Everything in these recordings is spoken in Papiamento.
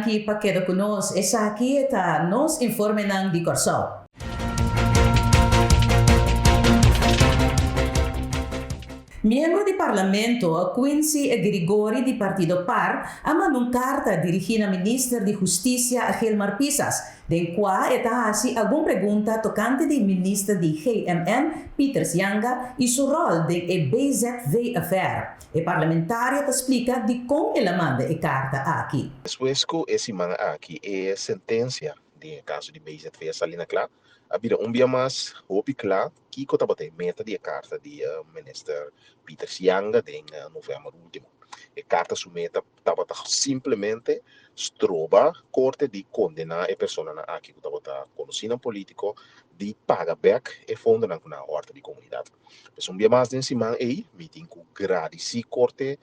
danki pa keda ku nos. Esaki ta nos informenan di Kòrsou. Miembro di Parlamento, Quincy Girigorie di partido par, a manda un karta dirigí na Minister di Hustisia Gilmar Pisas, den kua e ta hasi algun pregunta tokante di Minister di GMN, Pietersz Janga, i su ròl den e BZV-affaire. E parlamentario ta splika dikon el a manda e karta aki. Despues ku e siman aki e sentensia den e kaso di BZV a sali na kla, a bira un bia mas hopi kla kiko tabata e meta di e karta di Minister Pietersz Janga den novèmber último. E karta su meta tabata simplemente stroba korte di kondená e personanan aki ku tabata konosínan polítiko di paga bèk e fondonan ku nan a hòrta di komunidat. Pues un bia mas den siman ei mi tin ku gradisí Korte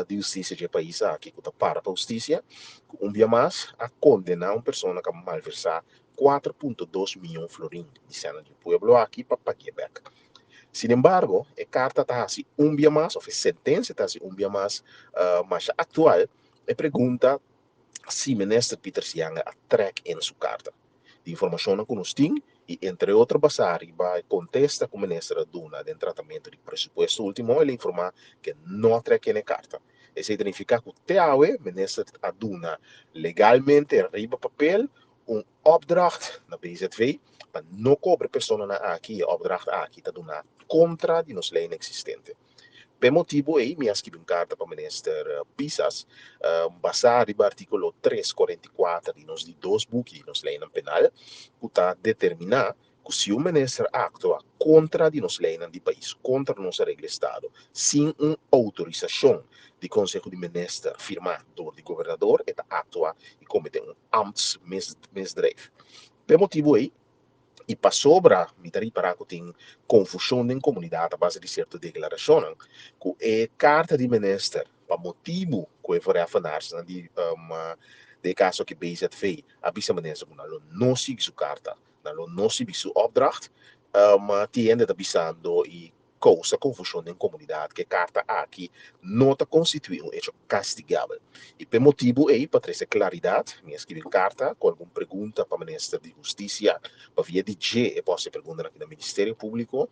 di Hustisia dje pais aki ku ta para pa hustisia ku un bia mas a kondená un persona ku a malversá 4.2 mion florin di sèna di pueblo aki pa pag'é bèk. Sinembargo, e karta ta hasi un bia mas, òf e sentensia ta hasi un bia mas masha aktual e pregunta si Minister Pietersz Janga a trèk in su karta. Di informashonnan ku nos tin i entre otro basá riba e kontesta ku Minister a duna den tratamentu di presupuesto último, el a informá ku e no a trèk in e karta. Esei ta nifiká ku te awe Minister a duna legalmente riba papel un opdracht na BZV pa no kobra e personanan aki i e opdracht aki ta duná kontra di nos leinan eksistente. P'e motibu ei mi a skibi un karta pa Minister Pisas basá riba artíkulo tres 44 di nos di dos buki di nos leinan penal ku ta determiná ku si un minister aktua kontra di nos leinan di pais, kontra nos regla estado, sin un outorisashon di Konseho di Minister firmá dor di gobernador, e ta aktua i kometé un ambtsmisdrijf. P'e motibu ei, i pasobra mi ta ripará ku tin konfushon den komunidat a base di sierto deklarashonnan, ku e karta di minister pa motibu ku e verheffenaarsnan di den e kaso aki BZV a bisa minister ku nan lo no sigui su karta, nan lo no sigui su opdracht, tin hende ta bisando i kousa konfushon den komunidat ku e karta aki no ta konstituí un echo kastigabel. I p'e motibu ei, pa trese klaridat, mi a skibi un karta ku algun pregunta pa Minister di Hustisia pa via di dje e por hasi e preguntanan aki na Ministerio Públiko.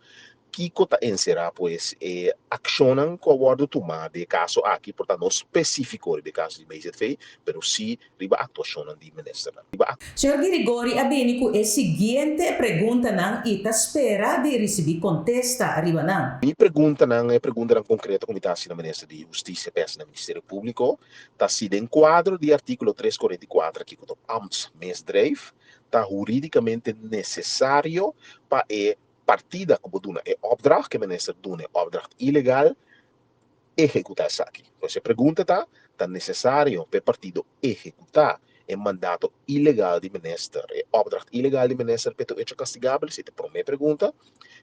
Kiko ta enserá pues e akshonnan ku a wòrdu tumá den e kaso aki, por ta no spesífiko riba e kaso di BZV, pero sí riba aktuashonnan di ministernan. Riba. Señor Girigori a bini ku e siguiente preguntanan i ta spera di risibí kontesta riba nan. Mi preguntanan, e preguntanan konkreto ku mi ta hasi na Minister di Hustisia pa e hasi na Ministerio Públiko, ta si den kuadro di artíkulo tres 44 aki ku ta ambtsmisdrijf ta hurídikamente nesesario pa e partida ku bo duna e opdracht, ku e minister duna e opdracht ilegal, ehekutá esaki. Pues e pregunta ta, ta nesesario pa e partido ehekutá e mandato ilegal di minister, e opdracht ilegal di minister pa e ta un hecho kastigabel? Esei ta e promé pregunta.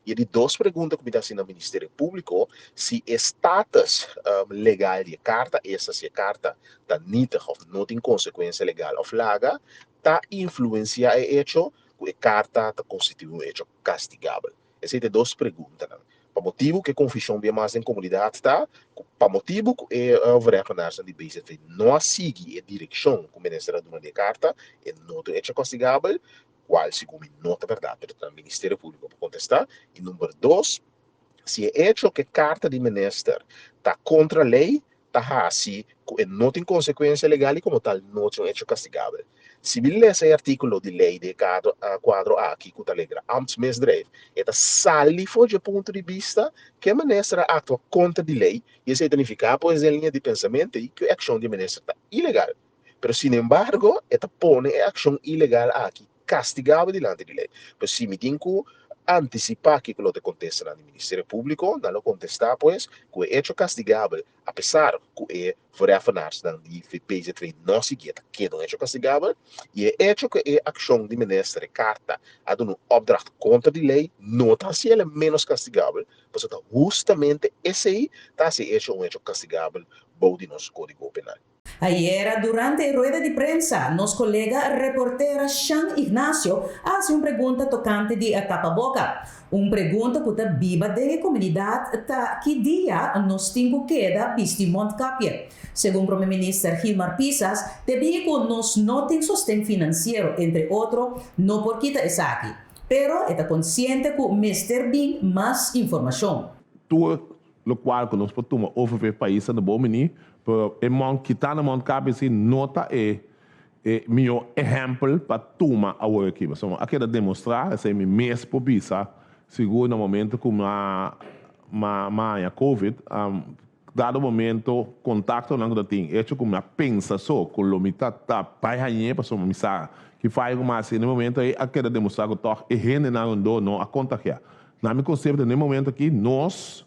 I e di dos pregunta ku mi ta hasi na Ministerio Públiko, si e status legal di e karta, esta si e karta ta nietig òf no tin konsekuensia legal òf laga, ta influensiá e hecho ku e karta ta konstituí un hecho kastigabel? Esei ta e dos preguntanan. Pa motibu ku e konfushon bia mas den komunidat ta ku pa motibu ku e verheffenaarsnan di BZV no a sigui e direkshon ku minister a duna di e karta, e no ta un hecho kastigabel, kual segun mi no ta bèrdat, pero ta na Ministerio Públiko pa kontestá. I number dos, si e hecho ku e karta di minister ta kontra lei, ta hasi ku e no tin konsekuensia legal i komo tal no ta un hecho kastigabel. Si mi lesa e artíkulo di lei den e kuadro aki ku ta legra ambtsmisdrijf, e ta sali for dje punto di bista ku e minister a aktua kontra di lei i esei ta nifiká pues den liña di pensamentu ei ku e akshon di e minister ta ilegal. Pero sinembargo e ta pone e akshon ilegal aki kastigabel dilanti di lei. Pues si mi tin ku antisipá kiko lo ta e kontestanan di Ministerio Públiko, nan lo kontestá pues ku e echo kastigabel apesar ku e verheffenaarsnan di BZV no siguié ta keda un echo kastigabel i e echo ku e akshon di minister, e karta, a duna un opdracht kontra di lei no ta hasié el ménos kastigabel pasobra ta hustamente esei ta hasi e echo un echo kastigabel bou di nos Kódigo Penal. Ayera durante e rueda di prensa, nos kolega reportera Shan Ignacio a hasi un pregunta tokante di e tapaboka. Un pregunta ku ta biba den e komunidat ta ki dia nos tin ku keda bisti mondkapje. Segun Prome Minister Gilmar Pisas, debí ku nos no tin sosten finansiero, entre otro, no por kita esaki. Pero e ta konsiente ku mester bin mas informashon. Tur lokual ku nos por tuma over pa e paisnan ta bon bini, pero e mond kita na mondkapje si no ta e E mihó ehèmpel pa tuma awor aki, pasobra a keda demostrá, esei mi mes por bisa, sigur na momento ku mi a haña covid, dado momento kontaktonan ku ta tin, echo ku mi a pensa so ku lo mi ta ta bai hañ'é pasobra mi sa ki fayo ku mi a hasi, na e momento ei a keda demostrá ku tòg e hendenan rondó no a kontagiá. Na mi konsepto na e momento aki nos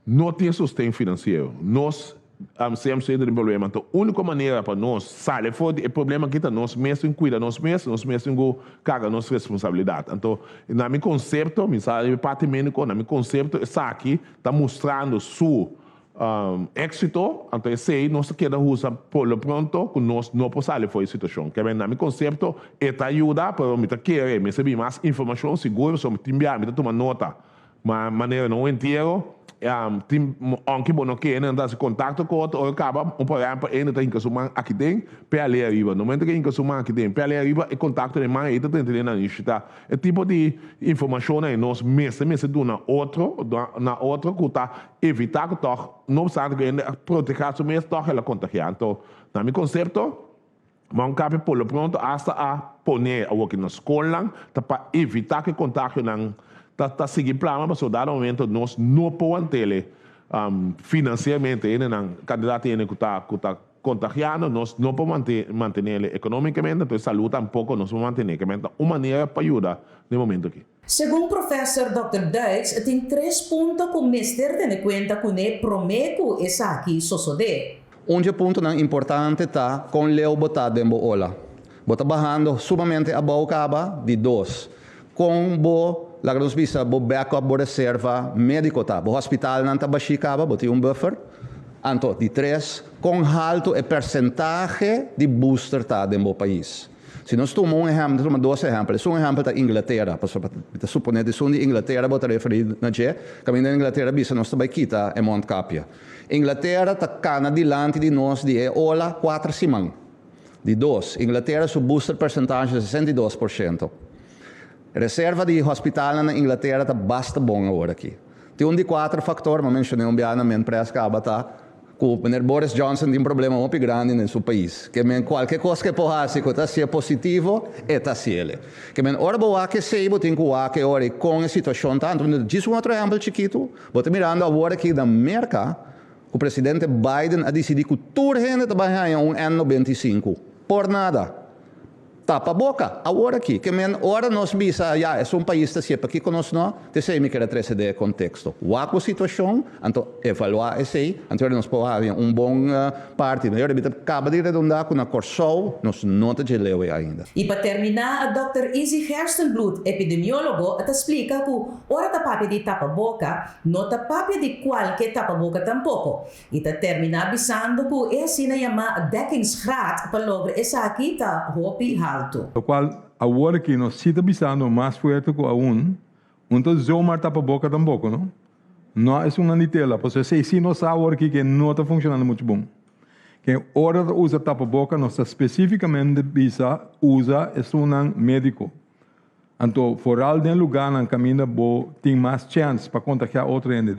No tin sosten finansiero. Nos CMC ta den problema. Anto úniko manera pa nos sali for di e problema aki ta nos mes tin kuida nos mes, nos mes tin ku karga nos responsabilidat. Anto na mi konsepto, mi sa riba e parti médiko, na mi konsepto esaki ta mustrando su éksito, anto esei nos ta keda usa por lo pronto ku nos no por sali for di e situashon. Kebè na mi konsepto e ta yuda, pero mi ta kere mester bin mas informashon sigur pasobra tin biaha mi ta tuma nota. Ma manera na un entiero, tin ounke bo no kende, nan ta hasi kontakto ku otro, ora kaba un por ehèmpel ende ta hinka su man aki den, p'e al'e ariba. No momento ku e hinka su man aki den, p'e al'e ariba, e kontakto den man ei ta drenta den narishi. Ta e tipo di informashonnan ei nos mester mester duna otro, na otro ku ta evitá ku tòg, no opstante ku hende a protehá su mes, tòg el a kontagiá. Anto, na mi konsepto, Ma un kape por lo pronto asta a pone awoki na skolnan ta pa evita ku e kontagionan ta ta sigui plama pasobra dado momento nos no por wantele finansieramente hendenan kantidat di hende ku ta ku ta kontagiando nos no por mante mantenele ekonomikamente entonces salud tampoko nos por mantene ke ta un manera pa yuda den momento aki. Segun Professor Dòkter Duits tin tres punto ku mester tene kuenta kuné promé ku esaki sosodé. Un dje puntonan importante ta kon leu bo ta den bo ola. Bo ta bahando sumamente abou kaba? Di dos, kon bo, laga nos bisa, bo backup, bo reserva médiko ta? Bo hospitalnan ta bashí kaba? Bo tin un buffer? Anto, di tres, kon haltu e persentahe di booster ta den bo pais? Si nos tuma un ehèmpel, nos tuma dos ehèmpel. Esun ehèmpel ta Inglatera, pasobra mi ta suponé di esun di Inglatera bo ta referí na dje, kaminda Inglatera bisa nos ta bai kita e mondkapje. Inglatera ta kana dilanti di nos di e ola kuater siman. Di dos, Inglatera su booster percentage ta 62%. Reserva di hospitalnan na Inglatera ta basta bon awor aki. Tin un di kuater faktor, mi a menshoné un biaha na Menpres kaba ta ku meneer Boris Johnson tin problema hopi grandi den su pais. Ke men kualke kos ke por hasi ku ta hasié positivo, e ta hasiel. Ke men ora bo wak esei bo tin ku wak e ora i kon e situashon ta. Anto mi ta djis un otro ehèmpel chikitu. Bo ta mirando awor aki na Merka ku presidente Biden a disidí ku tur hende ta bai haña un N95. Por nada. Tapa boka, awor aki. Ke men ora nos bisa, ya, esun pais ta si'e, pakiko nos no? T'esei mi kere trese den e konteksto. Wak bo situashon, anto evaluá esei, anto ora nos por haña un bon parti. Mayor mi ta kaba di redondá ku na Kòrsou nos no ta dje leu ei ainda. I pa terminá, dòkter Izzy Gerstenbluth, epidemiólogo, ta splika ku ora ta papia di tapa boka, no ta papia di kualke tapa boka tampoko. I ta terminá bisando ku e asina yamá dekkingsgraad pa logra esaki ta hopi haltu. Lokual awor aki nos si ta bisando mas fuerte ku aun, un ta zomaar tapa boka tampoko no. No esunnan di tela, pasobra esei si nos sa awor aki ke no ta funshonando muchu bon. Ke ora ta usa tapa boka nos ta spesifikamente bisa usa esunnan mediko. Anto foral den lugánan kaminda bo tin mas chèns pa kontagiá otro hende,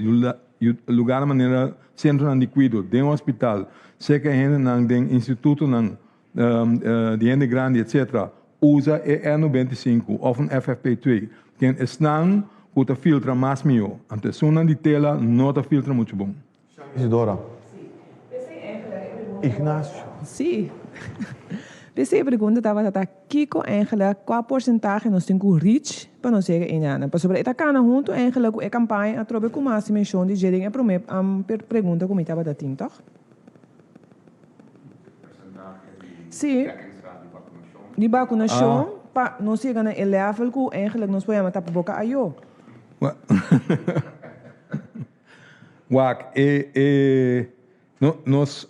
lugánan manera sentronan di kuido, den hospital, serka e hendenan den institutonan di hende grandi etcetera, usa e N95 òf un FFP2. Ken esnan ku ta filtra mas mihó. Anto esunnan di tela no ta filtra muchu bon. Isidora. Ignacio. Sí. P'esei e pregunta tabata ta kiko eigenlijk, kua porsentahe nos tin ku reach pa nos yega einan. Pasobra e ta kana huntu eigenlijk ku e kampaña atrobe ku mas menshon di dje den e promé pregunta ku mi tabata tin, tòg? Sí, di bakunashon pa nos yega na e level ku eigenlijk nos por yama tapaboka ayo. Wak, e, e, no, nos,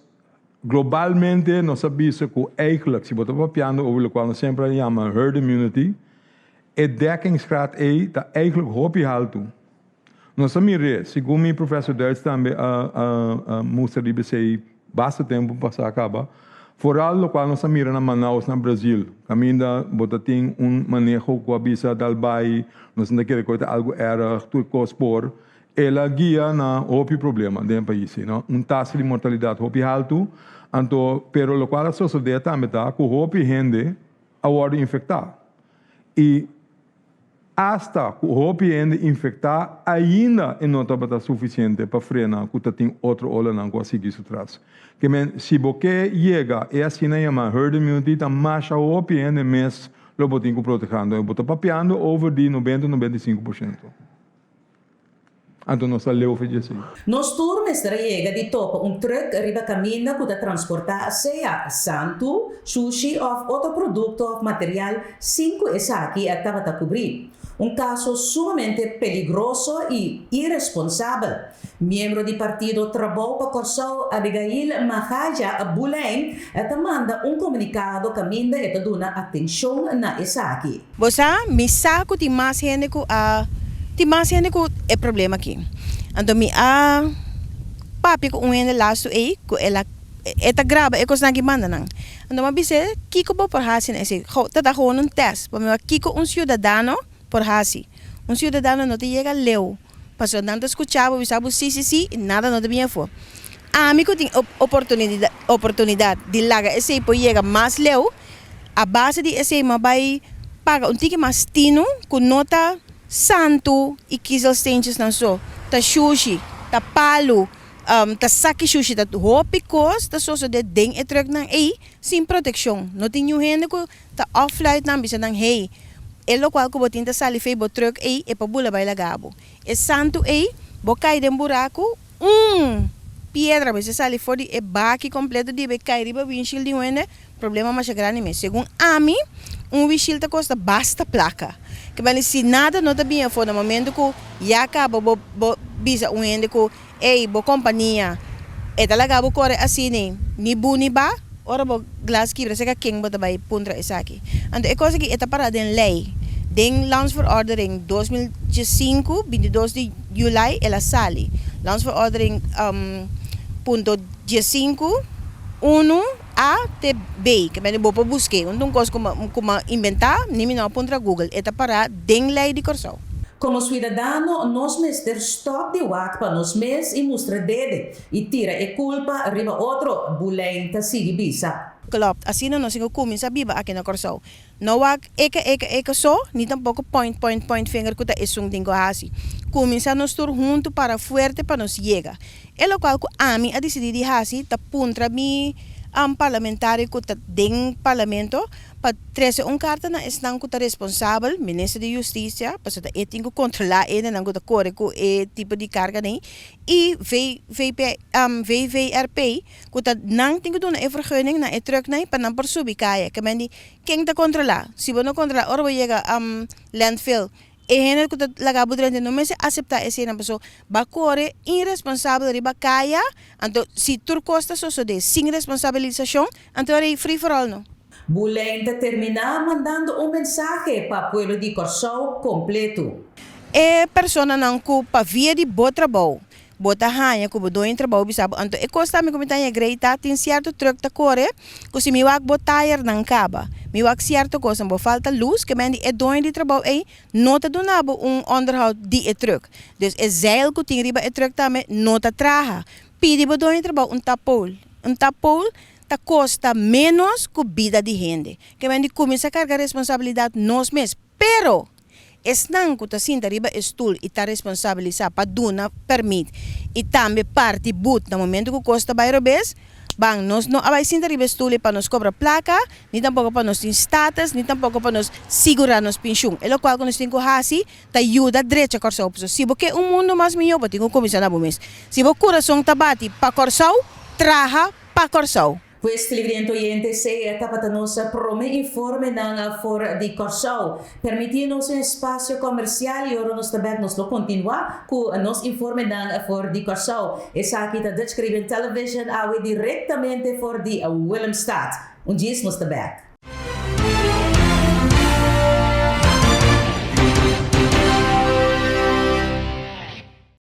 Globalmente nos a bisa ku eigenlijk si bo ta papiando over lokual nos semper a yama herd immunity, e dekkingsgraad ei ta eigenlijk hopi haltu. Nos a mir'é, segun mi professor Duits tambe a a mustra riba esei basta tempu pasá kaba, foral lokual nos a mira na Manaus na Brazil, kaminda bo ta tin un maneho ku a bisa dal bai, nos no ta kere ku e ta algu erg, tur kos por, El a guia na hopi problema den e pais ei, no? Un tasa di mortalidat hopi haltu, anto pero lokual a sosodé tambe ta ku hopi hende a wòrdu infektá. I asta ku hopi hende infektá ainda e no tabata sufisiente pa frena ku ta tin otro olanan ku a sigui su tras. Ke men, si bo ke yega e asina yamá herd immunity ta masha hopi hende mes lo bo tin ku protehá. Anto bo ta papiando over di nobenta, 95%. Anto nos a leu fe dje esei. Nos tur mester a yega di topa un truck riba kaminda ku ta transportá sea santu, shushi òf otro produkto òf material sin ku esaki a tabata kubrí. Un kaso sumamente peligroso i iresponsabel. Miembro di partido Trabou pa Kòrsou Abigail Mahaja Boelijn ta manda un komunikado kaminda e ta duna atenshon na esaki. Bo sa, mi sa ku tin mas hende ku a tin mas hende ku e problema aki. Anto mi a papia ku un hende lastu ei ku el a e ta graba e kosnan aki manda nan. Anto mi a bis'é, Kiko bo por hasi na esei? Go ta ta gewoon un tèst pa mi wak kiko un siudadano por hasi. Un siudadano no ta yega leu pasobra nan ta skucha bo bisa bo si si si i nada no ta bini afó. Ami ku tin oportunidat di laga esei por yega mas leu, A base di esei m'a bai paga un tiki mas tinu ku no ta santu i kiezelsteentjesnan so, ta shushi, ta palu, ta saki shushi, ta hopi kos ta sosode den e trùknan ei sin protekshon. No tin niun hende ku ta òfluit nan bisa nan hey, e lokual ku bo tin ta sali fei bo trùk ei e por bula bai laga bo. E santu ei bo kai den buraku un piedra mester sali for di e baki kompleto di e kai riba windshield di un hende. Problema masha grandi mes. Segun ami, un wishil ta kosta basta plaka. Ke bali si nada no ta bin afó na momento ku ya kaba bo bo bisa un hende ku ey bo kompania e ta laga bo kore asina ni bu ni ba, ora bo glas kibra seka ken bo ta bai puntra esaki. Anto e kos aki e ta para den lei. Den Landsverordening 2005, 22 di julai el a sali. Landsverordening punto diesinku unu. A te B, ke mende bo por busk'é. Un ta un kos ku ku m'a inventá, ni mi no a puntra Google. E ta pará den lei di Kòrsou. Komo suidadano nos mester stòp di wak pa nos mes i mustra dede i tira e kulpa riba otro, Boelijn ta sigui bisa. Klopt, asina nos tin ku kuminsá biba aki na Kòrsou. No wak eka eka eka so, ni tampoko point point point finger ku ta esun tin ku hasi. Kuminsá nos tur huntu para fuerte pa nos yega. E lokual ku ami a disidí di hasi ta puntra mi parlamentario ku ta den parlamento pa trese un karta na esnan ku ta responsabel, minister di Hustisia, pasobra ta e tin ku kontrolá e hendenan ku ta kore ku e tipo di karga nei, i VVRP ku ta nan tin ku duna e vergunning na e trùknan pa nan por subi kaya. Ke men di ken ta kontrolá? Si bo no kontrolá ora bo yega landfill E hende ku ta laga bo drenta no mester aseptá eseinan paso ba kore iresponsabel riba kaya, anto si tur kos ta sosodé sin responsabilisashon, anto a rei free for all no. Boelijn ta terminá mandando un mensahe pa pueblo di Kòrsou kompletu. E personanan ku pa via di bo trabou Bo ta haña ku bo doño trabou bisa bo, anto e kos tambe ku mi ta haña grei ta, tin sierto trùk ta kore ku si mi wak bo tayernan kaba, mi wak sierto kosnan, bo falta lus, ke men di e doño di trabou ei no ta duna bo un onderhoud di e trùk. Dus e zeil ku tin riba e trùk tambe no ta traha. Pidi bo doño trabou un tappool. Un tappool ta kosta ménos ku bida di hende. Ke men di kuminsá karga responsabilidat nos mes. Pero! Esnan ku ta sinta riba e stul i ta responsabilisá pa duna pèrmit i tambe parti but na momentu ku kos ta bai robes, ban, nos no a bai sinta riba e stul ei pa nos kobra plaka, ni tampoko pa nos tin status, ni tampoko pa nos sigurá nos penshun. E lokual ku nos tin ku hasi ta yuda drecha Kòrsou. Pasobra si bo ke un mundu mas mihó, bo tin ku kuminsá na bo mes. Si bo kurason ta bati pa Kòrsou, traha pa Kòrsou. Pues, televidente oyente, esei tabata nos promé informenan for di Kòrsou. Permití nos un espasio komersial i ora nos ta bèk nos lo kontinuá ku nos informenan for di Kòrsou. Esaki ta Dutch Caribbean Television awe direktamente for di Willemstad. Un djis nos ta bèk.